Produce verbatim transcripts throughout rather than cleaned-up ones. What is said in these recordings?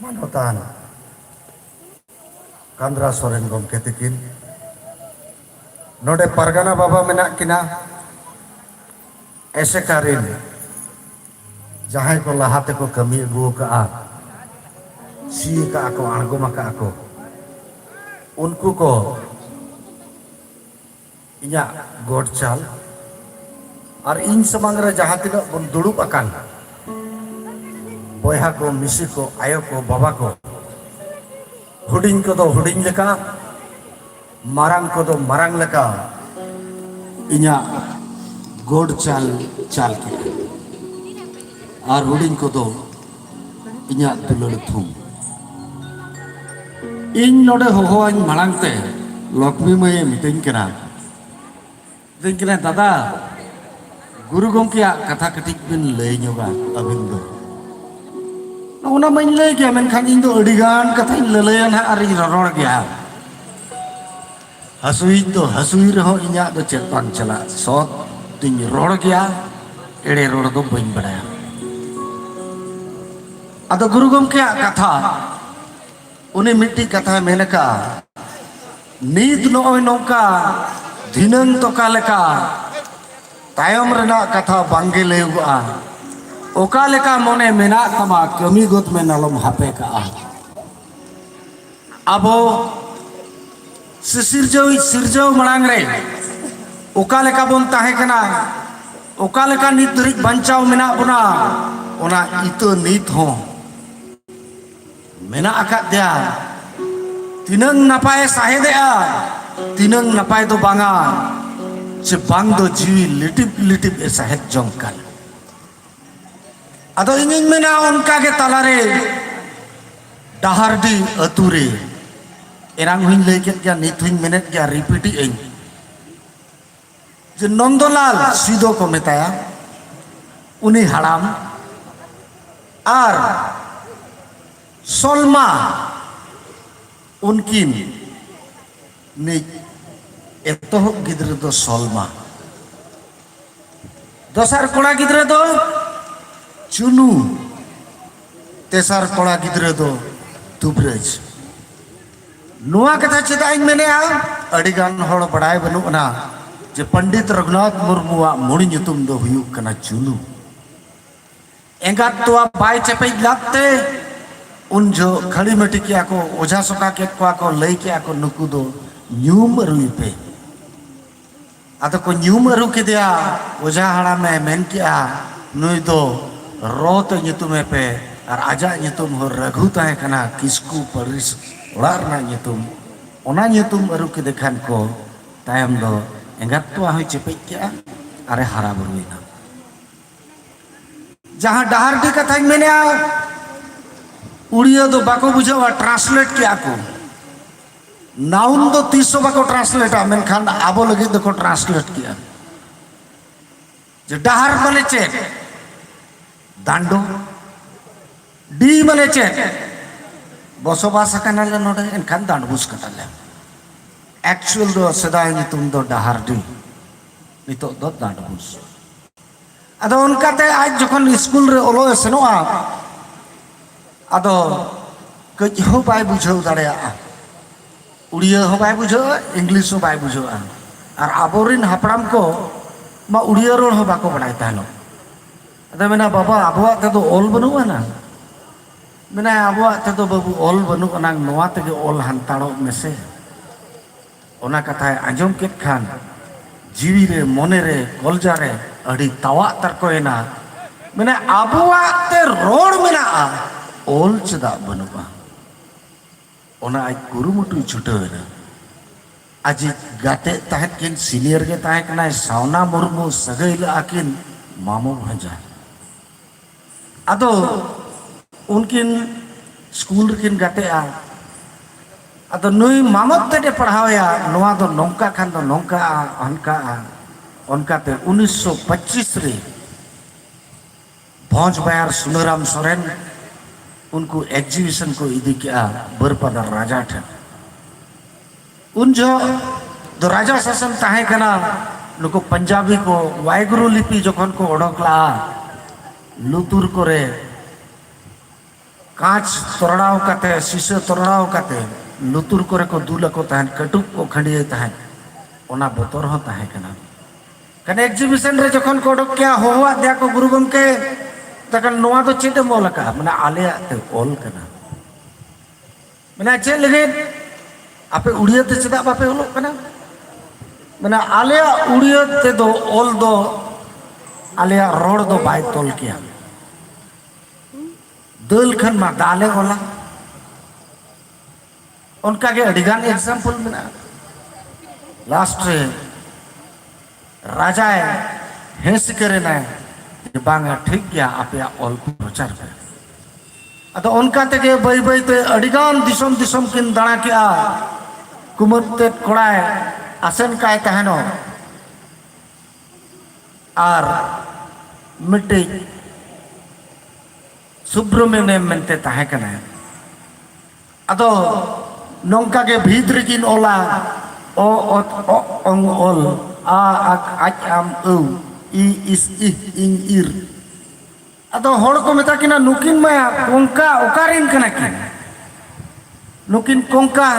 ᱢᱟᱱᱚᱛᱟᱱ ᱠᱟᱱᱫᱽᱨᱟ ᱥᱚᱨᱮᱱ ᱜᱚᱢᱠᱮ ᱛᱤᱠᱤᱱ, ᱱᱚᱰᱮ ᱯᱟᱨᱜᱟᱱᱟ ᱵᱟᱵᱟ ᱢᱮᱱᱟᱜ ᱠᱤᱱᱟ, ᱮᱥᱮᱠᱟ ᱨᱤᱱ ᱡᱟᱦᱟᱸᱭ ᱠᱚ ᱞᱟᱦᱟ ᱛᱮᱠᱚ ᱠᱟᱹᱢᱤ ᱟᱹᱜᱩ ᱟᱠᱟᱫᱼᱟ, ᱥᱤ ᱟᱠᱟᱫᱼᱟ ᱠᱚ, ᱟᱬᱜᱚᱢ ᱟᱠᱟᱫᱼᱟ ᱠᱚ, ᱩᱱᱠᱩ ᱠᱚ ᱤᱧᱟᱹᱜ ᱜᱚᱰ ᱪᱟᱞ ᱟᱨ ᱤᱧ ᱥᱟᱢᱟᱝ ᱨᱮ ᱡᱟᱦᱟᱸ ᱛᱤᱱᱟᱹᱜ ᱵᱚᱱ ᱫᱩᱲᱩᱵ ᱟᱠᱟᱱ ᱵᱚᱭᱦᱟ ᱠᱚ, ᱢᱤᱥᱤ ᱠᱚ, ᱟᱭᱳ ᱠᱚ, ᱵᱟᱵᱟ ᱠᱚ, ᱦᱩᱰᱤᱧ ᱠᱚᱫᱚ ᱦᱩᱰᱤᱧ ᱞᱮᱠᱟ, ᱢᱟᱨᱟᱝ ᱠᱚᱫᱚ ᱢᱟᱨᱟᱝ ᱞᱮᱠᱟ ᱤᱧᱟᱹᱜ ᱜᱚᱰ ᱪᱟᱞ ᱪᱟᱞ ᱠᱮᱫᱟ᱾ ᱟᱨ ᱦᱩᱰᱤᱧ ᱠᱚᱫᱚ ᱤᱧᱟᱹᱜ ᱫᱩᱞᱟᱹᱲ ᱛᱷᱩᱢ᱾ ᱤᱧ ᱱᱚᱰᱮ ᱦᱚᱦᱚᱣᱟᱹᱧ ᱢᱟᱲᱟᱝ ᱛᱮ ᱞᱚᱠᱢᱤ ᱢᱟᱹᱭᱮ ᱢᱤᱛᱟᱹᱧ ᱠᱟᱱᱟ, ᱢᱤᱛᱟᱹᱧ ᱠᱟᱱᱟ, "ᱫᱟᱫᱟ, ᱜᱩᱨᱩ ᱜᱚᱢᱠᱮᱭᱟᱜ ᱠᱟᱛᱷᱟ ᱠᱟᱹᱴᱤᱡ ᱵᱤᱱ ᱞᱟᱹᱭ ᱧᱚᱜᱟ ᱟᱹᱵᱤᱱ ᱫᱚ?" ᱚᱱᱟ ᱢᱟᱧ ᱞᱟᱹᱭ ᱜᱮᱭᱟ, ᱢᱮᱱᱠᱷᱟᱱ ᱤᱧ ᱫᱚ ᱟᱹᱰᱤ ᱜᱟᱱ ᱠᱟᱛᱷᱟᱧ ᱞᱟᱹᱞᱟᱹᱭᱟ ᱱᱟᱦᱟᱜ ᱟᱨᱤᱧ ᱨᱚᱨᱚᱲ ᱜᱮᱭᱟ᱾ ᱦᱟᱹᱥᱩᱭᱤᱡ ᱫᱚ ᱦᱟᱹᱥᱩᱭ ᱨᱮᱦᱚᱸ ᱤᱧᱟᱹᱜ ᱫᱚ ᱪᱮᱫ ᱵᱟᱝ ᱪᱟᱞᱟᱜ, ᱥᱚᱛ ᱫᱚᱧ ᱨᱚᱲ ᱜᱮᱭᱟ, ᱮᱲᱮ ᱨᱚᱲ ᱫᱚ ᱵᱟᱹᱧ ᱵᱟᱲᱟᱭᱟ᱾ ᱟᱫᱚ ᱜᱩᱨᱩ ᱜᱚᱢᱠᱮᱭᱟᱜ ᱠᱟᱛᱷᱟ, ᱩᱱᱤ ᱢᱤᱫᱴᱤᱡ ᱠᱟᱛᱷᱟᱭ ᱢᱮᱱ ᱟᱠᱟᱫᱼᱟ, ᱱᱤᱛ ᱱᱚᱜᱼᱚᱭ ᱱᱚᱝᱠᱟ, ᱫᱷᱤᱱᱟᱹᱝ ᱛᱚᱠᱟ ᱞᱮᱠᱟ, ᱛᱟᱭᱚᱢ ᱨᱮᱱᱟᱜ ᱠᱟᱛᱷᱟ ᱵᱟᱝᱜᱮ ᱞᱟᱹᱭᱚᱜᱚᱜᱼᱟ᱾ ᱚᱠᱟ ᱞᱮᱠᱟ ᱢᱚᱱᱮ ᱢᱮᱱᱟᱜ ᱛᱟᱢᱟ, ᱠᱟᱹᱢᱤ ᱜᱚᱫ ᱢᱮ, ᱟᱞᱚᱢ ᱦᱟᱯᱮ ᱠᱟᱜᱼᱟ᱾ ᱟᱵᱚ ᱥᱤᱥᱤᱨᱡᱟᱹᱣᱤᱡ ᱥᱤᱨᱡᱟᱹᱣ ᱢᱟᱲᱟᱝ ᱨᱮ ᱚᱠᱟ ᱞᱮᱠᱟ ᱵᱚᱱ ᱛᱟᱦᱮᱸ ᱠᱟᱱᱟ, ᱚᱠᱟ ᱞᱮᱠᱟ ᱱᱤᱛ ᱫᱷᱟᱹᱨᱤᱡ ᱵᱟᱧᱪᱟᱣ ᱢᱮᱱᱟᱜ ᱵᱚᱱᱟ, ᱚᱱᱟ ᱤᱛᱟᱹ ᱱᱤᱛ ᱦᱚᱸ ᱢᱮᱱᱟᱜ ᱟᱠᱟᱫ ᱫᱮᱭᱟ᱾ ᱛᱤᱱᱟᱹᱝ ᱱᱟᱯᱟᱭᱮ ᱥᱟᱦᱮᱫᱮᱜᱼᱟ, ᱛᱤᱱᱟᱹᱝ ᱱᱟᱯᱟᱭ ᱫᱚ ᱵᱟᱝᱟ, ᱪᱮ ᱵᱟᱝ ᱫᱚ ᱡᱤᱣᱤ ᱞᱤᱴᱤᱯ ᱞᱤᱴᱤᱯ ᱮ ᱥᱟᱦᱮᱫ ᱡᱚᱝ ᱠᱟᱱ᱾ ᱟᱫᱚ ᱤᱧᱤᱧ ᱢᱮᱱᱟ, ᱚᱱᱠᱟ ᱜᱮ ᱛᱟᱞᱟᱨᱮ ᱰᱟᱦᱟᱨᱰᱤ ᱟᱹᱛᱩ ᱨᱮ, ᱮᱱᱟᱝ ᱦᱚᱧ ᱞᱟᱹᱭ ᱠᱮᱫ ᱜᱮᱭᱟ, ᱱᱤᱛ ᱦᱚᱧ ᱢᱮᱱᱮᱫ ᱜᱮᱭᱟ, ᱨᱤᱯᱤᱴᱮᱜ ᱟᱹᱧ, ᱡᱮ ᱱᱚᱱᱫᱚᱞᱟᱞ ᱥᱤᱫᱚ ᱠᱚ ᱢᱮᱛᱟᱭᱟ, ᱩᱱᱤ ᱦᱟᱲᱟᱢ ᱟᱨ ᱥᱚᱞᱢᱟ, ᱩᱱᱠᱤᱱ ᱱᱤᱡ ᱮᱛᱚᱦᱚᱵ ᱜᱤᱫᱽᱨᱟᱹ ᱫᱚ ᱥᱚᱞᱢᱟ, ᱫᱚᱥᱟᱨ ᱠᱚᱲᱟ ᱜᱤᱫᱽᱨᱟᱹ ᱫᱚ ᱪᱩᱱᱩ, ᱛᱮᱥᱟᱨ ᱠᱚᱲᱟ ᱜᱤᱫᱽᱨᱟᱹ ᱫᱚ ᱫᱩᱵᱨᱟᱹᱡᱽ᱾ ᱱᱚᱣᱟ ᱠᱟᱛᱷᱟ ᱪᱮᱫᱟᱜ ᱤᱧ ᱢᱮᱱᱮᱜᱼᱟ? ᱟᱹᱰᱤ ᱜᱟᱱ ᱦᱚᱲ ᱵᱟᱲᱟᱭ ᱵᱟᱹᱱᱩᱜ ᱟᱱᱟ ᱡᱮ ᱯᱚᱱᱰᱤᱛ ᱨᱚᱜᱷᱩᱱᱟᱛᱷ ᱢᱩᱨᱢᱩᱣᱟᱜ ᱢᱩᱲᱤ ᱧᱩᱛᱩᱢ ᱫᱚ ᱦᱩᱭᱩᱜ ᱠᱟᱱᱟ ᱪᱩᱱᱩ᱾ ᱮᱸᱜᱟᱛ ᱛᱚᱣᱟ ᱵᱟᱭ ᱪᱮᱯᱮᱡ ᱞᱟᱫ ᱛᱮ ᱩᱱ ᱡᱚᱦᱚᱜ ᱠᱷᱟᱹᱲᱤ ᱢᱟᱹᱴᱤ ᱠᱮᱜᱼᱟ ᱠᱚ, ᱚᱡᱷᱟ ᱥᱚᱠᱟ ᱠᱮᱫ ᱠᱚᱣᱟ ᱠᱚ, ᱞᱟᱹᱭ ᱠᱮᱜᱼᱟ ᱠᱚ, "ᱱᱩᱠᱩ ᱫᱚ ᱧᱩᱢ ᱟᱹᱨᱩᱭ ᱯᱮ᱾" ᱟᱫᱚ ᱠᱚ ᱧᱩᱢ ᱟᱹᱨᱩ ᱠᱮᱫᱮᱭᱟ᱾ ᱚᱡᱷᱟ ᱦᱟᱲᱟᱢᱮ ᱢᱮᱱ ᱠᱮᱜᱼᱟ, "ᱱᱩᱭ ᱫᱚ ᱨᱚ ᱛᱮ ᱧᱩᱛᱩᱢᱮ ᱯᱮ, ᱟᱨ ᱟᱡᱟᱜ ᱧᱩᱛᱩᱢ ᱦᱚᱸ ᱨᱟᱹᱜᱷᱩ ᱛᱟᱦᱮᱸ ᱠᱟᱱᱟ, ᱠᱤᱥᱠᱩ ᱯᱟᱹᱨᱤᱥ ᱚᱲᱟᱜ ᱨᱮᱱᱟᱜ ᱧᱩᱛᱩᱢ᱾" ᱚᱱᱟ ᱧᱩᱛᱩᱢ ᱟᱹᱨᱩ ᱠᱮᱫᱮ ᱠᱷᱟᱱ ᱠᱚ, ᱛᱟᱭᱚᱢ ᱫᱚ ᱮᱸᱜᱟᱛ ᱛᱚᱣᱟ ᱦᱚᱸᱭ ᱪᱮᱯᱮᱡ ᱠᱮᱜᱼᱟ ᱟᱨᱮ ᱦᱟᱨᱟ ᱵᱩᱨᱩᱭᱮᱱᱟ᱾ ᱡᱟᱦᱟᱸ ᱰᱟᱦᱟᱨᱰᱤ ᱠᱟᱛᱷᱟᱧ ᱢᱮᱱᱮᱜᱼᱟ, ᱩᱲᱤᱭᱟᱹ ᱫᱚ ᱵᱟᱠᱚ ᱵᱩᱡᱷᱟᱹᱣᱟ, translate ᱠᱮᱜᱼᱟ ᱠᱚ᱾ Noun ᱫᱚ ᱛᱤᱥ ᱦᱚᱸ ᱵᱟᱠᱚ translateᱟ, ᱢᱮᱱᱠᱷᱟᱱ ᱟᱵᱚ ᱞᱟᱹᱜᱤᱫ ᱫᱚᱠᱚ translate ᱠᱮᱜᱼᱟ᱾ ᱡᱮ ᱰᱟᱦᱟᱨ ᱢᱟᱱᱮ ᱪᱮᱫ? ᱫᱟᱱᱰᱳ᱾ ᱰᱤ ᱢᱟᱱᱮ ᱪᱮᱫ? ᱵᱚᱥᱚᱵᱟᱥ ᱟᱠᱟᱱᱟᱞᱮ ᱱᱚᱰᱮ, ᱮᱱᱠᱷᱟᱱ ᱫᱟᱱᱰᱵᱩᱥ ᱠᱟᱱᱟᱞᱮ᱾ Actual ᱫᱚ ᱥᱮᱫᱟᱭ ᱧᱩᱛᱩᱢ ᱫᱚ ᱰᱟᱦᱟᱨᱰᱤ, ᱱᱤᱛᱚᱜ ᱫᱚ ᱫᱟᱱᱰᱵᱩᱥ᱾ ᱟᱫᱚ ᱚᱱᱠᱟᱛᱮ ᱟᱡ ᱡᱚᱠᱷᱚᱱ ᱥᱠᱩᱞ ᱨᱮ ᱚᱞᱚᱜ ᱮ ᱥᱮᱱᱚᱜᱼᱟ, ᱟᱫᱚ ᱠᱟᱹᱡ ᱦᱚᱸ ᱵᱟᱭ ᱵᱩᱡᱷᱟᱹᱣ ᱫᱟᱲᱮᱭᱟᱜᱼᱟ, ᱩᱲᱤᱭᱟᱹ ᱦᱚᱸ ᱵᱟᱭ ᱵᱩᱡᱷᱟᱹᱣᱟ, ᱤᱝᱞᱤᱥ ᱦᱚᱸ ᱵᱟᱭ ᱵᱩᱡᱷᱟᱹᱣᱟ᱾ ᱟᱨ ᱟᱵᱚᱨᱮᱱ ᱦᱟᱯᱲᱟᱢ ᱠᱚ ᱢᱟ ᱩᱲᱤᱭᱟᱹ ᱨᱚᱲ ᱦᱚᱸ ᱵᱟᱠᱚ ᱵᱟᱲᱟᱭ ᱛᱟᱦᱮᱱᱚᱜ᱾ ᱟᱫᱚ ᱢᱮᱱᱟ, "ᱵᱟᱵᱟ, ᱟᱵᱚᱣᱟᱜ ᱛᱮᱫᱚ ᱚᱞ ᱵᱟᱹᱱᱩᱜ ᱟᱱᱟ?" ᱢᱮᱱᱟ, "ᱟᱵᱚᱣᱟᱜ ᱛᱮᱫᱚ ᱵᱟᱹᱵᱩ ᱚᱞ ᱵᱟᱹᱱᱩᱜ ᱟᱱᱟᱝ, ᱱᱚᱣᱟ ᱛᱮᱜᱮ ᱚᱞ ᱦᱟᱱᱛᱟᱲᱚᱜ ᱢᱮᱥᱮ᱾" ᱚᱱᱟ ᱠᱟᱛᱷᱟᱭ ᱟᱸᱡᱚᱢ ᱠᱮᱫ ᱠᱷᱟᱱ ᱡᱤᱣᱤ ᱨᱮ, ᱢᱚᱱᱮ ᱨᱮ, ᱠᱚᱞᱡᱟ ᱨᱮ ᱟᱹᱰᱤ ᱛᱟᱣᱟᱜ ᱛᱟᱨᱠᱚᱭᱮᱱᱟ᱾ ᱢᱮᱱᱟ, "ᱟᱵᱚᱣᱟᱜ ᱛᱮ ᱨᱚᱲ ᱢᱮᱱᱟᱜᱼᱟ, ᱚᱞ ᱪᱮᱫᱟᱜ ᱵᱟᱹᱱᱩᱜᱼᱟ?" ᱚᱱᱟ ᱟᱡ ᱠᱩᱨᱩᱢᱩᱴᱩᱭ ᱪᱷᱩᱴᱟᱹᱣ ᱮᱱᱟ᱾ ᱟᱡᱤᱡ ᱜᱟᱛᱮ ᱛᱟᱦᱮᱸᱫ ᱠᱤᱱ, senior ᱜᱮ ᱛᱟᱦᱮᱸ ᱠᱟᱱᱟᱭ, ᱥᱟᱣᱱᱟ ᱢᱩᱨᱢᱩ, ᱥᱟᱹᱜᱟᱹᱭ ᱞᱟᱜᱼᱟ ᱠᱤᱱ ᱢᱟᱢᱚ ᱵᱷᱟᱸᱡᱟ᱾ ᱟᱫᱚ ᱩᱱᱠᱤᱱ ᱥᱠᱩᱞ ᱨᱮᱠᱤᱱ ᱜᱟᱛᱮᱜᱼᱟ᱾ ᱟᱫᱚ ᱱᱩᱭ ᱢᱟᱢᱚᱛ ᱛᱮᱫ ᱮ ᱯᱟᱲᱦᱟᱣᱮᱭᱟ, ᱱᱚᱣᱟ ᱫᱚ ᱱᱚᱝᱠᱟ ᱠᱷᱟᱱ ᱫᱚ ᱱᱚᱝᱠᱟᱜᱼᱟ, ᱦᱟᱱᱠᱟᱜᱼᱟ᱾ ᱚᱱᱠᱟᱛᱮ ᱩᱱᱤᱥᱥᱚ ᱯᱚᱸᱪᱤᱥ ᱨᱮ ᱵᱷᱚᱸᱡᱽ ᱵᱟᱭᱟᱨ ᱥᱩᱱᱟᱹᱨᱟᱢ ᱥᱚᱨᱮᱱ ᱩᱱᱠᱩ exhibition ᱠᱚ ᱤᱫᱤ ᱠᱮᱜᱼᱟ ᱵᱟᱹᱨᱯᱟᱫᱟ ᱨᱟᱡᱟ ᱴᱷᱮᱱ᱾ ᱩᱱ ᱡᱚᱦᱚᱜ ᱫᱚ ᱨᱟᱡᱟ ᱥᱟᱥᱚᱱ ᱛᱟᱦᱮᱸ ᱠᱟᱱᱟ᱾ ᱱᱩᱠᱩ ᱯᱟᱧᱡᱟᱵᱤ ᱠᱚ ᱣᱟᱭᱜᱩᱨᱩ ᱞᱤᱯᱤ ᱡᱚᱠᱷᱚᱱ ᱠᱚ ᱚᱰᱚᱠ ᱞᱟᱜᱼᱟ, ᱞᱩᱛᱩᱨ ᱠᱚᱨᱮ ᱠᱟᱸᱪ ᱛᱚᱨᱲᱟᱣ ᱠᱟᱛᱮ, ᱥᱤᱥᱟᱹ ᱛᱚᱨᱲᱟᱣ ᱠᱟᱛᱮ ᱞᱩᱛᱩᱨ ᱠᱚᱨᱮ ᱠᱚ ᱫᱩᱞ ᱟᱠᱚ ᱛᱟᱦᱮᱸᱫ, ᱠᱟᱹᱴᱩᱵ ᱠᱚ ᱠᱷᱟᱹᱰᱤᱭᱟᱹ ᱛᱟᱦᱮᱸᱫ, ᱚᱱᱟ ᱵᱚᱛᱚᱨ ᱦᱚᱸ ᱛᱟᱦᱮᱸ ᱠᱟᱱᱟ᱾ ᱠᱟᱱ ᱮᱠᱡᱤᱵᱤᱥᱚᱱ ᱨᱮ ᱡᱚᱠᱷᱚᱱ ᱠᱚ ᱚᱰᱚᱠ ᱠᱮᱜᱼᱟ, ᱦᱚᱦᱚᱣᱟᱫ ᱫᱮᱭᱟ ᱠᱚ, "ᱜᱩᱨᱩ ᱜᱚᱢᱠᱮ, ᱛᱚᱠᱷᱚᱱ ᱱᱚᱣᱟ ᱫᱚ ᱪᱮᱫ ᱮᱢ ᱚᱞ ᱟᱠᱟᱫᱼᱟ?" ᱢᱟᱱᱮ, "ᱟᱞᱮᱭᱟᱜ ᱛᱮ ᱚᱞ ᱠᱟᱱᱟ᱾" ᱢᱟᱱᱮ, "ᱪᱮᱫ ᱞᱟᱹᱜᱤᱫ? ᱟᱯᱮ ᱩᱲᱤᱭᱟᱹ ᱛᱮ ᱪᱮᱫᱟᱜ ᱵᱟᱯᱮ ᱚᱞᱚᱜ ᱠᱟᱱᱟ?" ᱢᱟᱱᱮ, "ᱟᱞᱮᱭᱟᱜ ᱩᱲᱤᱭᱟᱹ ᱛᱮᱫᱚ ᱚᱞ ᱫᱚ ᱟᱞᱮᱭᱟᱜ ᱨᱚᱲ ᱫᱚ ᱵᱟᱭ ᱛᱚᱞ ᱠᱮᱭᱟ, ᱫᱟᱹᱞ ᱠᱷᱟᱱ ᱢᱟ ᱫᱟᱞᱮ ᱚᱞᱟ᱾" ᱚᱱᱠᱟᱜᱮ ᱟᱹᱰᱤᱜᱟᱱ ᱮᱠᱡᱟᱢᱯᱚᱞ ᱢᱮᱱᱟᱜᱼᱟ᱾ ᱞᱟᱥᱴ ᱨᱮ ᱨᱟᱡᱟᱭ ᱦᱮᱸ ᱥᱤᱠᱟᱹᱨ ᱮᱱᱟᱭ ᱡᱮ, "ᱵᱟᱝᱟ, ᱴᱷᱤᱠ ᱜᱮᱭᱟ, ᱟᱯᱮᱭᱟᱜ ᱚᱞ ᱯᱮ ᱯᱨᱚᱪᱟᱨ ᱯᱮ᱾" ᱟᱫᱚ ᱚᱱᱠᱟ ᱛᱮᱜᱮ ᱵᱟᱹᱭ ᱵᱟᱹᱭ ᱛᱮ ᱟᱹᱰᱤᱜᱟᱱ ᱫᱤᱥᱚᱢ ᱫᱤᱥᱚᱢ ᱠᱤᱱ ᱫᱟᱬᱟ ᱠᱮᱜᱼᱟ, ᱠᱩᱢᱟᱹᱫ ᱛᱮᱫ ᱠᱚᱲᱟᱭ ᱟᱥᱮᱱ ᱠᱟᱭ ᱛᱟᱦᱮᱱᱚᱜ᱾ ᱟᱨ ᱢᱤᱫᱴᱤᱡ ᱥᱩᱵᱽᱨᱚᱢᱚᱱᱤᱭᱚᱢ ᱢᱮᱱᱛᱮ ᱛᱟᱦᱮᱸ ᱠᱟᱱᱟᱭ᱾ ᱟᱫᱚ ᱱᱚᱝᱠᱟ ᱜᱮ ᱵᱷᱤᱛ ᱨᱮᱠᱤᱱ ᱚᱞᱟ, ᱚ, ᱚᱛ, ᱚ, ᱚᱝ, ᱚᱞ, ᱟ, ᱟᱠ, ᱟᱡ, ᱟᱢ, ᱟᱹᱣ, ᱤ, ᱤᱥ, ᱤᱦ, ᱤᱧ, ᱤᱨ᱾ ᱟᱫᱚ ᱦᱚᱲ ᱠᱚ ᱢᱮᱛᱟ ᱠᱤᱱᱟ, "ᱱᱩᱠᱤᱱ ᱢᱟ ᱠᱚᱝᱠᱟ ᱚᱠᱟᱨᱮᱱ ᱠᱟᱱᱟ ᱠᱤᱱ? ᱱᱩᱠᱤᱱ ᱠᱚᱝᱠᱟ?"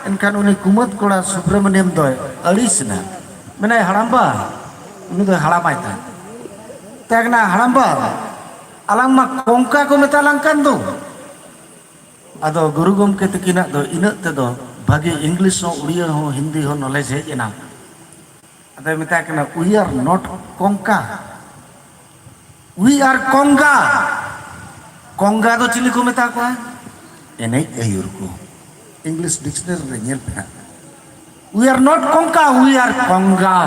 ᱮᱱᱠᱷᱟᱱ ᱩᱱᱤ ᱠᱩᱢᱟᱹᱫ ᱠᱚᱲᱟ ᱥᱩᱵᱽᱨᱚᱢᱚᱱᱤᱭᱚᱢ ᱫᱚᱭ ᱟᱹᱲᱤᱥ ᱮᱱᱟ, ᱢᱮᱱᱟᱭ, "ᱦᱟᱲᱟᱢᱵᱟ", ᱩᱱᱤ ᱫᱚᱭ ᱦᱟᱲᱟᱢᱟᱭ ᱛᱟᱦᱮᱸᱫ, ᱢᱮᱛᱟᱭ ᱠᱟᱱᱟ, "ᱦᱟᱲᱟᱢᱵᱟ, ᱟᱞᱟᱝ ᱢᱟ ᱠᱚᱝᱠᱟ ᱠᱚ ᱢᱮᱛᱟ ᱞᱟᱝ ᱠᱟᱱ ᱫᱚ, ᱟᱫᱚ ᱜᱩᱨᱩ ᱜᱚᱢᱠᱮ ᱛᱟᱹᱠᱤᱱᱟᱜ ᱫᱚ ᱤᱱᱟᱹᱜ ᱛᱮᱫᱚ ᱵᱷᱟᱹᱜᱤ ᱤᱝᱞᱤᱥ ᱦᱚᱸ, ᱩᱲᱤᱭᱟᱹ ᱦᱚᱸ, ᱦᱤᱱᱫᱤ ᱦᱚᱸ ᱱᱚᱞᱮᱡᱽ ᱦᱮᱡ ᱮᱱᱟ᱾ ᱟᱫᱚᱭ ᱢᱮᱛᱟᱭ ᱠᱟᱱᱟ, "We are not ᱠᱚᱝᱠᱟ, we are ᱠᱚᱝᱜᱟ᱾" ᱠᱚᱝᱜᱟ ᱫᱚ ᱪᱤᱞᱤ ᱠᱚ ᱢᱮᱛᱟ ᱠᱚᱣᱟ? ᱮᱱᱮᱡ ᱟᱹᱭᱩᱨ ᱠᱚ᱾ ᱤᱝᱞᱤᱥ ᱰᱤᱠᱥᱱᱟᱨᱤ ᱨᱮ ᱧᱮᱞ ᱯᱮ ᱦᱟᱸᱜ, "We are not ᱠᱚᱝᱠᱟ, we are ᱠᱚᱝᱜᱟ᱾"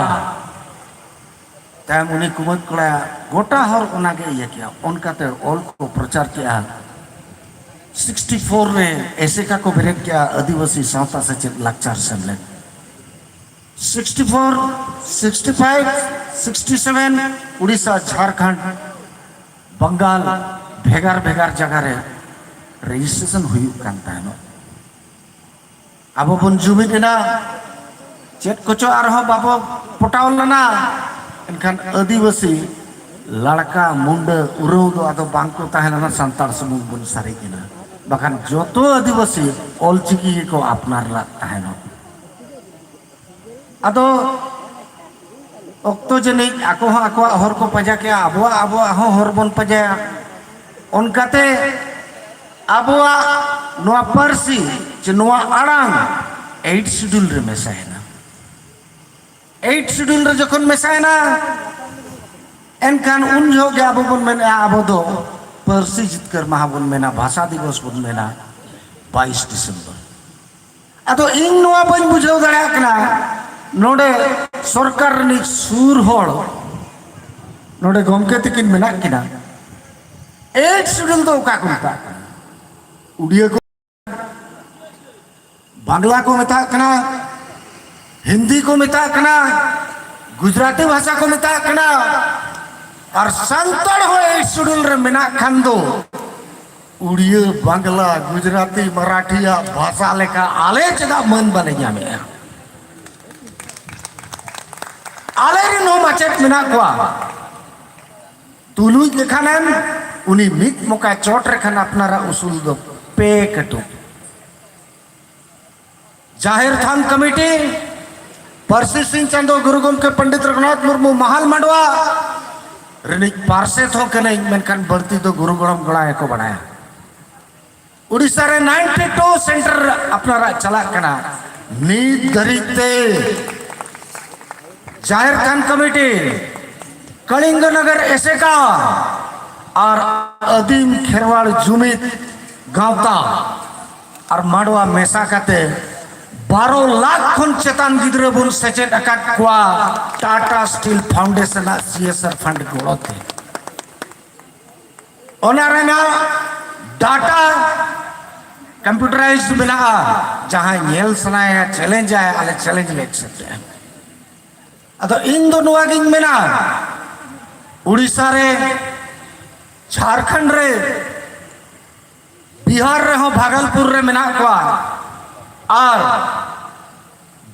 ᱛᱟᱭᱚᱢ ᱩᱱᱤ ᱠᱩᱢᱟᱹᱫ ᱠᱚᱲᱟ ᱜᱚᱴᱟ ᱦᱚᱲ ᱚᱱᱟᱜᱮ ᱤᱭᱟᱹ ᱠᱮᱜᱼᱟ, ᱚᱱᱠᱟᱛᱮ ᱚᱞ ᱠᱚ ᱯᱨᱚᱪᱟᱨ ᱠᱮᱜᱼᱟ᱾ ᱥᱤᱠᱥᱴᱤ ᱯᱷᱳᱨ ᱨᱮ ᱮᱥᱮᱠᱟ ᱠᱚ ᱵᱮᱨᱮᱫ ᱠᱮᱜᱼᱟ, ᱟᱹᱫᱤᱵᱟᱹᱥᱤ ᱥᱟᱶᱛᱟ ᱥᱮᱪᱮᱫ ᱞᱟᱠᱪᱟᱨ ᱥᱮᱢᱞᱮᱫ᱾ Sixty four, sixty five, sixty seven Orissa, Jharkhand, Bengal, ᱵᱷᱮᱜᱟᱨ ᱵᱷᱮᱜᱟᱨ ᱡᱟᱭᱜᱟ ᱨᱮ ᱨᱮᱡᱤᱥᱴᱨᱮᱥᱚᱱ ᱦᱩᱭᱩᱜ ᱠᱟᱱ ᱛᱟᱦᱮᱱᱚᱜ᱾ ᱟᱵᱚ ᱵᱚᱱ ᱡᱩᱢᱤᱫ ᱮᱱᱟ, ᱪᱮᱫ ᱠᱚᱪᱚ ᱟᱨᱦᱚᱸ ᱵᱟᱵᱚ ᱯᱚᱴᱟᱣ ᱞᱮᱱᱟ, ᱮᱱᱠᱷᱟᱱ ᱟᱹᱫᱤᱵᱟᱹᱥᱤ ᱞᱟᱲᱠᱟ ᱢᱩᱱᱰᱟᱹ ᱩᱨᱟᱹᱣ ᱫᱚ ᱟᱫᱚ ᱵᱟᱝ ᱠᱚ ᱛᱟᱦᱮᱸ ᱞᱮᱱᱟ, ᱥᱟᱱᱛᱟᱲ ᱥᱩᱢᱩᱝ ᱵᱚᱱ ᱥᱟᱨᱮᱡ ᱮᱱᱟ᱾ ᱵᱟᱠᱷᱟᱱ ᱡᱚᱛᱚ ᱟᱹᱫᱤᱵᱟᱹᱥᱤ ᱚᱞᱪᱤᱠᱤ ᱜᱮᱠᱚ ᱟᱯᱱᱟᱨ ᱞᱟᱜ ᱛᱟᱦᱮᱱᱚᱜ᱾ ᱟᱫᱚ ᱚᱠᱛᱚ ᱡᱟᱹᱱᱤᱡ ᱟᱠᱚ ᱦᱚᱸ ᱟᱠᱚᱣᱟᱜ ᱦᱚᱨ ᱠᱚ ᱯᱟᱸᱡᱟ ᱠᱮᱜᱼᱟ, ᱟᱵᱚᱣᱟᱜ ᱟᱵᱚᱣᱟᱜ ᱦᱚᱸ ᱦᱚᱨ ᱵᱚᱱ ᱯᱟᱸᱡᱟᱭᱟ᱾ ᱚᱱᱠᱟᱛᱮ ᱟᱵᱚᱣᱟᱜ ᱱᱚᱣᱟ ᱯᱟᱹᱨᱥᱤ ᱪᱮ ᱱᱚᱣᱟ ᱟᱲᱟᱝ ᱮᱭᱤᱴ ᱥᱤᱰᱩᱞ ᱨᱮ ᱢᱮᱥᱟᱭᱮᱱᱟ᱾ ᱮᱭᱤᱴ ᱥᱤᱰᱩᱞ ᱨᱮ ᱡᱚᱠᱷᱚᱱ ᱢᱮᱥᱟᱭᱮᱱᱟ, ᱮᱱᱠᱷᱟᱱ ᱩᱱ ᱡᱚᱦᱚᱜ ᱜᱮ ᱟᱵᱚ ᱵᱚᱱ ᱢᱮᱱᱮᱜᱼᱟ, ᱟᱵᱚ ᱫᱚ ᱯᱟᱹᱨᱥᱤ ᱡᱤᱛᱠᱟᱹᱨ ᱢᱟᱦᱟ ᱵᱚᱱ ᱢᱮᱱᱟ, ᱵᱷᱟᱥᱟ ᱫᱤᱵᱚᱥ ᱵᱚᱱ ᱢᱮᱱᱟ ᱵᱟᱭᱤᱥ ᱰᱤᱥᱮᱢᱵᱚᱨ᱾ ᱟᱫᱚ ᱤᱧ ᱱᱚᱣᱟ ᱵᱟᱹᱧ ᱵᱩᱡᱷᱟᱹᱣ ᱫᱟᱲᱮᱭᱟᱜ ᱠᱟᱱᱟ, ᱱᱚᱰᱮ ᱥᱚᱨᱠᱟᱨ ᱨᱤᱱᱤᱡ ᱥᱩᱨ ᱦᱚᱲ ᱱᱚᱰᱮ ᱜᱚᱢᱠᱮ ᱛᱤᱠᱤᱱ ᱢᱮᱱᱟᱜ ᱠᱤᱱᱟ, ᱮᱭᱤᱴ ᱥᱤᱰᱩᱞ ᱫᱚ ᱚᱠᱟ ᱠᱚ ᱢᱮᱛᱟᱜ ᱠᱟᱱᱟ? ᱩᱲᱤᱭᱟᱹ ᱠᱚ, ᱵᱟᱝᱞᱟ ᱠᱚ ᱢᱮᱛᱟᱜ ᱠᱟᱱᱟ, ᱦᱤᱱᱫᱤ ᱠᱚ ᱢᱮᱛᱟᱜ ᱠᱟᱱᱟ, ᱜᱩᱡᱽᱨᱟᱴᱤ ᱵᱷᱟᱥᱟ ᱠᱚ ᱢᱮᱛᱟᱜ ᱠᱟᱱᱟ, ᱟᱨ ᱥᱟᱱᱛᱟᱲ ᱦᱚᱸ ᱮᱭᱤᱴ ᱥᱤᱰᱩᱞ ᱨᱮ ᱢᱮᱱᱟᱜ ᱠᱷᱟᱱ ᱫᱚ ᱩᱲᱤᱭᱟᱹ, ᱵᱟᱝᱞᱟ, ᱜᱩᱡᱽᱨᱟᱴᱤ, ᱢᱟᱨᱟᱴᱷᱤᱭᱟᱜ ᱵᱷᱟᱥᱟ ᱞᱮᱠᱟ ᱟᱞᱮ ᱪᱮᱫᱟᱜ ᱢᱟᱹᱱ ᱵᱟᱞᱮ ᱧᱟᱢᱮᱜᱼᱟ? ᱟᱞᱮ ᱨᱮᱱ ᱦᱚᱸ ᱢᱟᱪᱮᱫ ᱢᱮᱱᱟᱜ ᱠᱚᱣᱟ᱾ ᱛᱩᱞᱩᱡ ᱞᱮᱠᱷᱟᱱᱮᱢ ᱩᱱᱤ ᱢᱤᱫ ᱢᱚᱠᱟ ᱪᱚᱴ ᱨᱮ ᱠᱷᱟᱱ ᱟᱯᱱᱟᱨᱟᱜ ᱩᱥᱩᱞ ᱫᱚ ᱯᱮ ᱠᱟᱹᱴᱩᱵ᱾ ᱡᱟᱦᱮᱨ ᱛᱷᱟᱱ ᱠᱚᱢᱤᱴᱤ, ᱯᱟᱹᱨᱥᱤ ᱥᱤᱧ ᱪᱟᱸᱫᱚ ᱜᱩᱨᱩ ᱜᱚᱢᱠᱮ ᱯᱚᱱᱰᱤᱛ ᱨᱚᱜᱷᱩᱱᱟᱛᱷ ᱢᱩᱨᱢᱩ ᱢᱟᱦᱟᱞ ᱢᱟᱰᱣᱟ ᱨᱤᱱᱤᱡ ᱯᱟᱨᱥᱮᱛ ᱦᱚᱸ ᱠᱟᱹᱱᱟᱹᱧ, ᱢᱮᱱᱠᱷᱟᱱ ᱵᱟᱹᱲᱛᱤ ᱫᱚ ᱜᱩᱨᱩ ᱜᱚᱲᱚᱢ ᱜᱚᱲᱟ ᱜᱮᱠᱚ ᱵᱟᱲᱟᱭᱟ᱾ ᱩᱲᱤᱥᱥᱟ ᱨᱮ ᱱᱟᱭᱤᱱᱴᱤ ᱴᱩ ᱥᱮᱱᱴᱟᱨ ᱟᱯᱱᱟᱨᱟᱜ ᱪᱟᱞᱟᱜ ᱠᱟᱱᱟ᱾ ᱱᱤᱛ ᱫᱷᱟᱹᱨᱤᱡ ᱛᱮ ᱡᱟᱦᱮᱨ ᱛᱷᱟᱱ ᱠᱚᱢᱤᱴᱤ, ᱠᱚᱞᱤᱝᱜᱚ ᱱᱚᱜᱚᱨ ᱮᱥᱮᱠᱟ ᱟᱨ ᱟᱹᱫᱤᱢ ᱠᱷᱮᱨᱣᱟᱲ ᱡᱩᱢᱤᱫ ᱜᱟᱶᱛᱟ ᱟᱨ ᱢᱟᱰᱣᱟ ᱢᱮᱥᱟ ᱠᱟᱛᱮ ᱵᱟᱨᱚ ᱞᱟᱠᱷ ᱠᱷᱚᱱ ᱪᱮᱛᱟᱱ ᱜᱤᱫᱽᱨᱟᱹ ᱵᱚᱱ ᱥᱮᱪᱮᱫ ᱟᱠᱟᱫ ᱠᱚᱣᱟ ᱴᱟᱴᱟ ᱥᱴᱤᱞ ᱯᱷᱟᱣᱩᱱᱰᱮᱥᱚᱱ ᱟᱜ ᱥᱤ ᱮᱥ ᱟᱨ ᱯᱷᱟᱱᱰ ᱜᱚᱲᱚ ᱛᱮ᱾ ᱚᱱᱟ ᱨᱮᱱᱟᱜ ᱰᱟᱴᱟ ᱠᱚᱢᱯᱤᱭᱩᱴᱟᱨᱟᱭᱤᱡᱽᱰ ᱢᱮᱱᱟᱜᱼᱟ᱾ ᱡᱟᱦᱟᱸᱭ ᱧᱮᱞ ᱥᱟᱱᱟᱭᱟ, ᱪᱮᱞᱮᱧᱡᱽ ᱟᱭ, ᱟᱞᱮ ᱪᱮᱞᱮᱧᱡᱽ ᱞᱮ ᱮᱠᱥᱮᱯᱴ ᱮᱫᱼᱟ᱾ ᱟᱫᱚ ᱤᱧ ᱫᱚ ᱱᱚᱣᱟ ᱜᱤᱧ ᱢᱮᱱᱟ, ᱩᱲᱤᱥᱥᱟ ᱨᱮ, ᱡᱷᱟᱲᱠᱷᱚᱸᱰ ᱨᱮ, ᱵᱤᱦᱟᱨ ᱨᱮᱦᱚᱸ ᱵᱷᱟᱜᱚᱞᱯᱩᱨ ᱨᱮ ᱢᱮᱱᱟᱜ ᱠᱚᱣᱟ, ᱟᱨ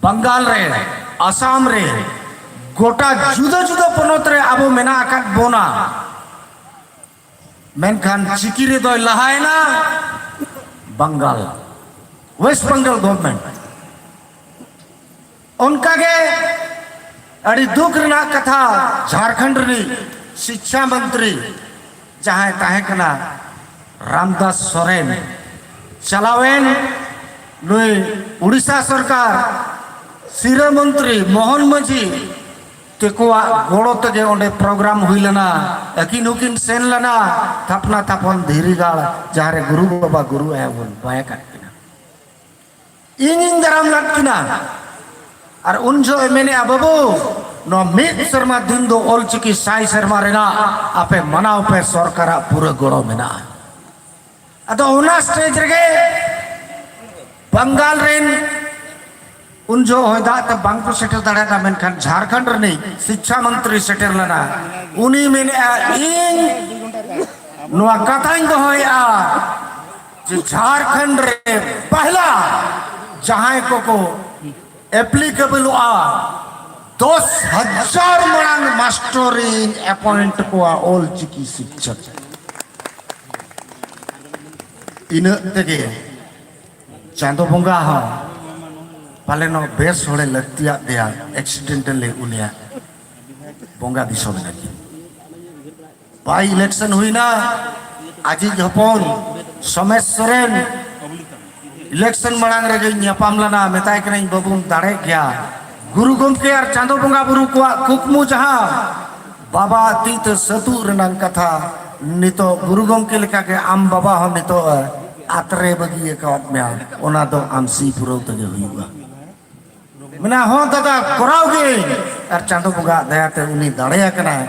ᱵᱟᱝᱜᱟᱞ ᱨᱮ, ᱟᱥᱟᱢ ᱨᱮ, ᱜᱚᱴᱟ ᱡᱩᱫᱟᱹ ᱡᱩᱫᱟᱹ ᱯᱚᱱᱚᱛ ᱨᱮ ᱟᱵᱚ ᱢᱮᱱᱟᱜ ᱟᱠᱟᱫ ᱵᱚᱱᱟ, ᱢᱮᱱᱠᱷᱟᱱ ᱪᱤᱠᱤ ᱨᱮᱫᱚᱭ ᱞᱟᱦᱟᱭᱮᱱᱟ ᱵᱟᱝᱜᱟᱞ, ᱳᱭᱮᱥᱴ ᱵᱮᱝᱜᱚᱞ ᱜᱚᱵᱷᱚᱨᱱᱢᱮᱱᱴ᱾ ᱚᱱᱠᱟᱜᱮ ᱟᱹᱰᱤ ᱫᱩᱠ ᱨᱮᱱᱟᱜ ᱠᱟᱛᱷᱟ, ᱡᱷᱟᱲᱠᱷᱚᱸᱰ ᱨᱤᱱᱤᱡ ᱥᱤᱠᱪᱷᱟ ᱢᱚᱱᱛᱨᱤ ᱡᱟᱦᱟᱸᱭ ᱛᱟᱦᱮᱸ ᱠᱟᱱᱟ ᱨᱟᱢᱫᱟᱥ ᱥᱚᱨᱮᱱ, ᱪᱟᱞᱟᱣᱮᱱ ᱱᱩᱭ ᱩᱲᱤᱥᱥᱟ ᱥᱚᱨᱠᱟᱨ ᱥᱤᱨᱟᱹ ᱢᱚᱱᱛᱨᱤ ᱢᱳᱦᱚᱱ ᱢᱟᱹᱡᱷᱤ ᱛᱮᱠᱚᱣᱟᱜ ᱜᱚᱲᱚ ᱛᱮᱜᱮ ᱚᱸᱰᱮ ᱯᱨᱳᱜᱨᱟᱢ ᱦᱩᱭ ᱞᱮᱱᱟ᱾ ᱟᱹᱠᱤᱱ ᱦᱚᱸᱠᱤᱱ ᱥᱮᱱ ᱞᱮᱱᱟ ᱛᱷᱟᱯᱱᱟ ᱛᱷᱟᱯᱚᱱ ᱫᱷᱤᱨᱤ ᱜᱟᱲ, ᱡᱟᱦᱟᱸ ᱨᱮ ᱜᱩᱨᱩ ᱵᱟᱵᱟ ᱜᱩᱨᱩ ᱟᱭᱳ ᱵᱚᱱ ᱵᱟᱭ ᱟᱠᱟᱫ ᱠᱤᱱᱟ᱾ ᱤᱧᱤᱧ ᱫᱟᱨᱟᱢ ᱞᱮᱫ ᱠᱤᱱᱟ᱾ ᱟᱨ ᱩᱱ ᱡᱚᱦᱚᱜ ᱮ ᱢᱮᱱᱮᱜᱼᱟ, "ᱵᱟᱹᱵᱩ, ᱱᱚᱣᱟ ᱢᱤᱫ ᱥᱮᱨᱢᱟ ᱫᱤᱱ ᱫᱚ ᱚᱞᱪᱤᱠᱤ ᱥᱟᱭ ᱥᱮᱨᱢᱟ ᱨᱮᱱᱟᱜ ᱟᱯᱮ ᱢᱟᱱᱟᱣ ᱯᱮ ᱥᱚᱨᱠᱟᱨᱟᱜ ᱯᱩᱨᱟᱹ ᱜᱚᱲᱚ ᱢᱮᱱᱟᱜᱼᱟ᱾" ᱟᱫᱚ ᱚᱱᱟ ᱥᱴᱮᱡᱽ ᱨᱮᱜᱮ ᱵᱟᱝᱜᱟᱞ ᱨᱮᱱ ᱩᱱ ᱡᱚᱦᱚᱜ ᱦᱚᱭ ᱫᱟᱜ ᱛᱮ ᱵᱟᱝ ᱠᱚ ᱥᱮᱴᱮᱨ ᱫᱟᱲᱮᱭᱟᱫᱟ, ᱢᱮᱱᱠᱷᱟᱱ ᱡᱷᱟᱲᱠᱷᱚᱸᱰ ᱨᱤᱱᱤᱡ ᱥᱤᱠᱪᱷᱟ ᱢᱚᱱᱛᱨᱤ ᱥᱮᱴᱮᱨ ᱞᱮᱱᱟ᱾ ᱩᱱᱤ ᱢᱮᱱᱮᱜᱼᱟ, "ᱤᱧ ᱱᱚᱣᱟ ᱠᱟᱛᱷᱟᱧ ᱫᱚᱦᱚᱭᱮᱜᱼᱟ ᱡᱮ ᱡᱷᱟᱲᱠᱷᱚᱸᱰ ᱨᱮ ᱯᱟᱦᱞᱟ ᱡᱟᱦᱟᱸᱭ ᱠᱚᱠᱚ ᱮᱯᱞᱤᱠᱮᱵᱚᱞᱚᱜᱼᱟ, ᱫᱚᱥ ᱦᱟᱡᱟᱨ ᱢᱟᱲᱟᱝ ᱢᱟᱥᱴᱚᱨᱤᱧ ᱮᱯᱚᱭᱮᱱᱴ ᱠᱚᱣᱟ ᱚᱞᱪᱤᱠᱤ ᱥᱤᱠᱪᱷᱚᱠ᱾" ᱤᱱᱟᱹᱜ ᱛᱮᱜᱮ ᱪᱟᱸᱫᱚ ᱵᱚᱸᱜᱟ ᱦᱚᱸ ᱯᱟᱞᱮᱱᱚᱜ ᱵᱮᱥ ᱦᱚᱲᱮ ᱞᱟᱹᱠᱛᱤᱭᱟᱜ ᱫᱮᱭᱟ, ᱮᱠᱥᱤᱰᱮᱱᱴᱟᱞᱤ ᱩᱱᱤᱭᱟᱜ ᱵᱚᱸᱜᱟ ᱫᱤᱥᱚᱢ ᱞᱟᱹᱜᱤᱫ᱾ ᱵᱟᱭ ᱤᱞᱮᱠᱥᱚᱱ ᱦᱩᱭᱱᱟ, ᱟᱡᱤᱡ ᱦᱚᱯᱚᱱ ᱥᱚᱢᱮᱥ ᱥᱚᱨᱮᱱ ᱤᱞᱮᱠᱥᱚᱱ ᱢᱟᱲᱟᱝ ᱨᱮᱜᱮᱧ ᱧᱟᱯᱟᱢ ᱞᱮᱱᱟ, ᱢᱮᱛᱟᱭ ᱠᱟᱹᱱᱟᱹᱧ, "ᱵᱟᱹᱵᱩᱢ ᱫᱟᱲᱮᱜ ᱜᱮᱭᱟ᱾" ᱜᱩᱨᱩ ᱜᱚᱢᱠᱮ ᱟᱨ ᱪᱟᱸᱫᱚ ᱵᱚᱸᱜᱟ ᱵᱩᱨᱩ ᱠᱚᱣᱟᱜ ᱠᱩᱠᱢᱩ ᱡᱟᱦᱟᱸ ᱵᱟᱵᱟ ᱛᱤ ᱛᱮ ᱥᱟᱹᱛᱩᱜ ᱨᱮᱱᱟᱜ ᱠᱟᱛᱷᱟ, ᱱᱤᱛᱚᱜ ᱜᱩᱨᱩ ᱜᱚᱢᱠᱮ ᱞᱮᱠᱟᱜᱮ ᱟᱢ ᱵᱟᱵᱟ ᱦᱚᱸ ᱱᱤᱛᱚᱜ ᱟᱛᱨᱮ ᱵᱟᱹᱜᱤ ᱟᱠᱟᱣᱟᱫ ᱢᱮᱭᱟ, ᱚᱱᱟ ᱫᱚ ᱟᱢ ᱥᱤ ᱯᱩᱨᱟᱹᱣ ᱛᱮᱜᱮ ᱦᱩᱭᱩᱜᱼᱟ᱾ ᱢᱮᱱᱟ, "ᱦᱚᱸ ᱫᱟᱫᱟ, ᱠᱚᱨᱟᱣ ᱜᱤᱭᱟᱹᱧ᱾" ᱟᱨ ᱪᱟᱸᱫᱚ ᱵᱚᱸᱜᱟ ᱫᱟᱭᱟᱛᱮ ᱩᱱᱤ ᱫᱟᱲᱮ ᱟᱠᱟᱱᱟᱭ᱾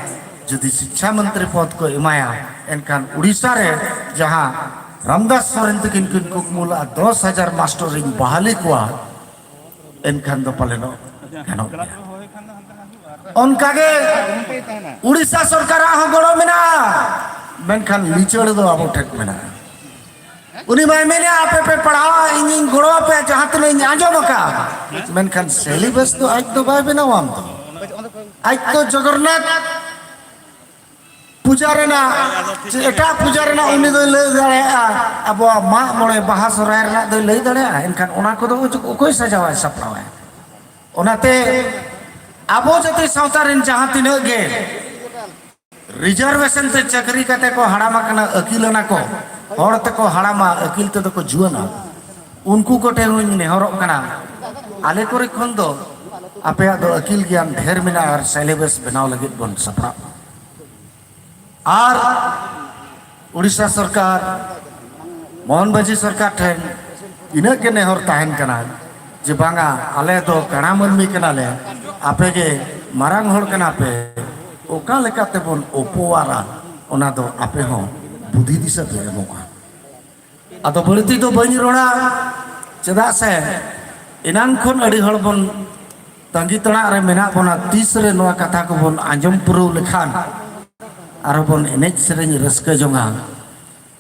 ᱡᱩᱫᱤ ᱥᱤᱠᱪᱷᱟ ᱢᱚᱱᱛᱨᱤ ᱯᱚᱫᱽ ᱠᱚ ᱮᱢᱟᱭᱟ, ᱮᱱᱠᱷᱟᱱ ᱩᱲᱤᱥᱥᱟ ᱨᱮ ᱡᱟᱦᱟᱸ ᱨᱟᱢᱫᱟᱥ ᱥᱚᱨᱮᱱ ᱛᱟᱹᱠᱤᱱ ᱠᱤᱱ ᱠᱩᱠᱢᱩ ᱞᱟᱜᱼᱟ, ᱫᱚᱥ ᱦᱟᱡᱟᱨ ᱢᱟᱥᱴᱚᱨᱤᱧ ᱵᱟᱦᱟᱞᱤ ᱠᱚᱣᱟ, ᱮᱱᱠᱷᱟᱱ ᱫᱚ ᱯᱟᱞᱮᱱᱚᱜ ᱜᱟᱱᱚᱜ ᱜᱮᱭᱟ᱾ ᱚᱱᱠᱟᱜᱮ ᱩᱲᱤᱥᱥᱟ ᱥᱚᱨᱠᱟᱨᱟᱜ ᱦᱚᱸ ᱜᱚᱲᱚ ᱢᱮᱱᱟᱜᱼᱟ, ᱢᱮᱱᱠᱷᱟᱱ ᱞᱤᱪᱟᱹᱲ ᱫᱚ ᱟᱵᱚ ᱴᱷᱮᱱ ᱢᱮᱱᱟᱜᱼᱟ᱾ ᱩᱱᱤ ᱢᱟᱭ ᱢᱮᱱᱮᱫᱼᱟ, "ᱟᱯᱮ ᱯᱮ ᱯᱟᱲᱦᱟᱣᱟ, ᱤᱧᱤᱧ ᱜᱚᱲᱚ ᱟᱯᱮᱭᱟ ᱡᱟᱦᱟᱸ ᱛᱤᱱᱟᱹᱜ ᱤᱧ ᱟᱸᱡᱚᱢ ᱟᱠᱟᱫᱼᱟ", ᱢᱮᱱᱠᱷᱟᱱ ᱥᱮᱞᱤᱵᱟᱥ ᱫᱚ ᱟᱡ ᱫᱚ ᱵᱟᱭ ᱵᱮᱱᱟᱣᱟ᱾ ᱟᱢ ᱫᱚ ᱟᱡ ᱫᱚ ᱡᱚᱜᱚᱱᱱᱟᱛᱷ ᱯᱩᱡᱟ ᱨᱮᱱᱟᱜ ᱪᱮ ᱮᱴᱟᱜ ᱯᱩᱡᱟ ᱨᱮᱱᱟᱜ ᱩᱱᱤ ᱫᱚᱭ ᱞᱟᱹᱭ ᱫᱟᱲᱮᱭᱟᱜᱼᱟ, ᱟᱵᱚᱣᱟᱜ ᱢᱟᱜ ᱢᱚᱬᱮ, ᱵᱟᱦᱟ, ᱥᱚᱦᱨᱟᱭ ᱨᱮᱱᱟᱜ ᱫᱚᱭ ᱞᱟᱹᱭ ᱫᱟᱲᱮᱭᱟᱜᱼᱟ, ᱮᱱᱠᱷᱟᱱ ᱚᱱᱟ ᱠᱚᱫᱚ ᱚᱠᱚᱭ ᱥᱟᱡᱟᱣᱟᱭ ᱥᱟᱯᱲᱟᱣᱟᱭ? ᱚᱱᱟᱛᱮ ᱟᱵᱚ ᱡᱟᱹᱛᱤ ᱥᱟᱶᱛᱟ ᱨᱮᱱ ᱡᱟᱦᱟᱸ ᱛᱤᱱᱟᱹᱜ ᱜᱮ ᱨᱤᱡᱟᱨᱵᱷᱮᱥᱚᱱ ᱛᱮ ᱪᱟᱹᱠᱨᱤ ᱠᱟᱛᱮ ᱠᱚ ᱦᱟᱲᱟᱢ ᱟᱠᱟᱱᱟ, ᱟᱹᱠᱤᱞ ᱟᱱᱟ ᱠᱚ, ᱦᱚᱲ ᱛᱮᱠᱚ ᱦᱟᱲᱟᱢᱟ, ᱟᱹᱠᱤᱞ ᱛᱮᱫᱚ ᱠᱚ ᱡᱩᱣᱟᱹᱱᱟ, ᱩᱱᱠᱩ ᱠᱚᱴᱷᱮᱱ ᱦᱚᱸᱧ ᱱᱮᱦᱚᱨᱚᱜ ᱠᱟᱱᱟ, ᱟᱞᱮ ᱠᱚᱨᱮ ᱠᱷᱚᱱ ᱫᱚ ᱟᱯᱮᱭᱟᱜ ᱫᱚ ᱟᱹᱠᱤᱞ ᱜᱮᱭᱟᱱ ᱰᱷᱮᱨ ᱢᱮᱱᱟᱜᱼᱟ ᱟᱨ ᱥᱤᱞᱮᱵᱟᱥ ᱵᱮᱱᱟᱣ ᱞᱟᱹᱜᱤᱫ ᱵᱚᱱ ᱥᱟᱯᱲᱟᱜ ᱢᱟ᱾ ᱟᱨ ᱩᱲᱤᱥᱥᱟ ᱥᱚᱨᱠᱟᱨ, ᱢᱳᱦᱚᱱ ᱢᱟᱹᱡᱷᱤ ᱥᱚᱨᱠᱟᱨ ᱴᱷᱮᱱ ᱤᱱᱟᱹᱜ ᱜᱮ ᱱᱮᱦᱚᱨ ᱛᱟᱦᱮᱱ ᱠᱟᱱᱟ ᱡᱮ ᱵᱟᱝᱟ, ᱟᱞᱮ ᱫᱚ ᱠᱟᱬᱟ ᱢᱟᱹᱱᱢᱤ ᱠᱟᱱᱟᱞᱮ, ᱟᱯᱮ ᱜᱮ ᱢᱟᱨᱟᱝ ᱦᱚᱲ ᱠᱟᱱᱟ ᱯᱮ, ᱚᱠᱟ ᱞᱮᱠᱟ ᱛᱮᱵᱚᱱ ᱚᱯᱚᱣᱟᱨᱟ, ᱚᱱᱟ ᱫᱚ ᱟᱯᱮ ᱦᱚᱸ ᱵᱩᱫᱷᱤ ᱫᱤᱥᱟᱹ ᱯᱮ ᱮᱢᱚᱜᱼᱟ᱾ ᱟᱫᱚ ᱵᱟᱹᱲᱛᱤ ᱫᱚ ᱵᱟᱹᱧ ᱨᱚᱲᱟ, ᱪᱮᱫᱟᱜ ᱥᱮ ᱮᱱᱟᱝ ᱠᱷᱚᱱ ᱟᱹᱰᱤ ᱦᱚᱲ ᱵᱚᱱ ᱛᱟᱺᱜᱤ ᱛᱟᱲᱟᱜ ᱨᱮ ᱢᱮᱱᱟᱜ ᱵᱚᱱᱟ, ᱛᱤᱥ ᱨᱮ ᱱᱚᱣᱟ ᱠᱟᱛᱷᱟ ᱠᱚᱵᱚᱱ ᱟᱸᱡᱚᱢ ᱯᱩᱨᱟᱹᱣ ᱞᱮᱠᱷᱟᱱ ᱟᱨᱦᱚᱸ ᱵᱚᱱ ᱮᱱᱮᱡ ᱥᱮᱨᱮᱧ ᱨᱟᱹᱥᱠᱟᱹ ᱡᱚᱝᱟ᱾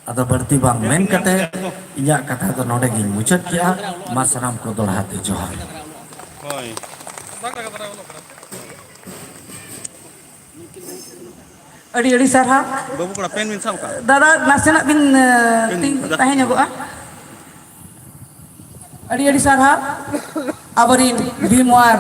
ᱟᱫᱚ ᱵᱟᱹᱲᱛᱤ ᱵᱟᱝ ᱢᱮᱱ ᱠᱟᱛᱮ ᱤᱧᱟᱹᱜ ᱠᱟᱛᱷᱟ ᱫᱚ ᱱᱚᱰᱮ ᱜᱤᱧ ᱢᱩᱪᱟᱹᱫ ᱠᱮᱜᱼᱟ᱾ ᱢᱟ ᱥᱟᱱᱟᱢ ᱠᱚ ᱫᱚᱲᱦᱟ ᱛᱮ ᱡᱚᱦᱟᱨ᱾ ᱦᱳᱭ᱾ ᱟᱹᱰᱤ ᱟᱹᱰᱤ ᱥᱟᱨᱦᱟᱣ᱾ ᱵᱟᱹᱵᱩ ᱠᱚᱲᱟ, ᱯᱮᱱ ᱵᱤᱱ ᱥᱟᱵ ᱠᱟᱜᱼᱟ? ᱫᱟᱫᱟ, ᱱᱟᱥᱮᱱᱟᱜ ᱵᱤᱱ, ᱮ, ᱯᱮᱱ ᱛᱤᱸᱜᱩ ᱫᱟ᱾ ᱛᱟᱦᱮᱸ ᱧᱚᱜᱚᱜᱼᱟ᱾ ᱟᱹᱰᱤ ᱟᱹᱰᱤ ᱥᱟᱨᱦᱟᱣ᱾ ᱟᱵᱚᱨᱤᱱ ᱵᱷᱤᱢᱣᱟᱨ